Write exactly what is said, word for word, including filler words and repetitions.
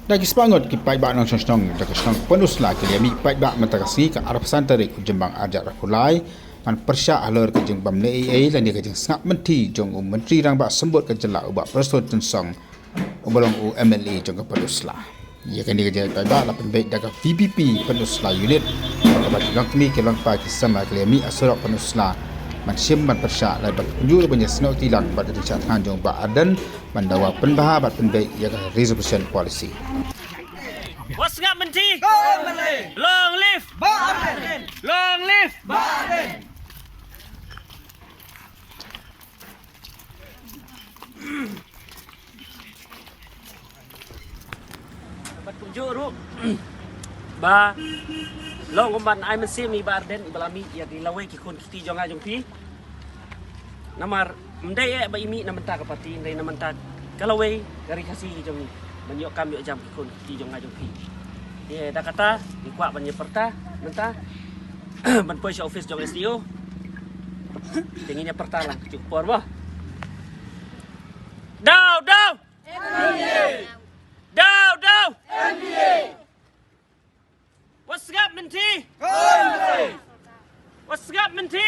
Da ki spah ngut ki paidbah nongshong shnong da ka shnong Pynursla ki la ïa mih paidbah mynta ka sngi ka arphew san tarik u Jymmang arhajar arphew lai, ban pyrshah halor ka jingbym leh ei ei lane ka jingsngap mynthi jong u Myntri Rangbah Symbud ka jylla u Bah Prestone Tynsong, uba long u M L A jong ka Pynursla. Ïa kane ka jingïaid paidbah la pynbeit da ka V P P Pynursla Unit, kaba ki longkmie ki longkpa ki samla ki la ïa mih ha surok Pynursla ban shim ban pyrshah lane ban pynjur ban ïasnoh kti lang bad ka jingshah thngan jong u Bah Ardent ban dawa pynbha bad pynbeit ïa ka Reservation Policy. Wat sngap mynthi. Long live. Long live. Bad kumjuh ruh ba long kumban ai mynsiem ïa i Bah Ardent ba la mih ïa ki lawei ki khun ki kti jong nga jong phi. Namar ym dei eh ba i mih na mynta ka party, ym dei na mynta ka lawei ka ri Khasi jong ngi ban ïoh kam ïoh jam ki khun ki kti jong nga jong phi. Te da kata ngi kwah ban ïa pyrta mynta ban poi sha office jong S D O. Te ngin ïa pyrta lang ka juh por mo. Daw, daw. Daw, daw. Wat sngap mynthi. Wat sngap mynthi.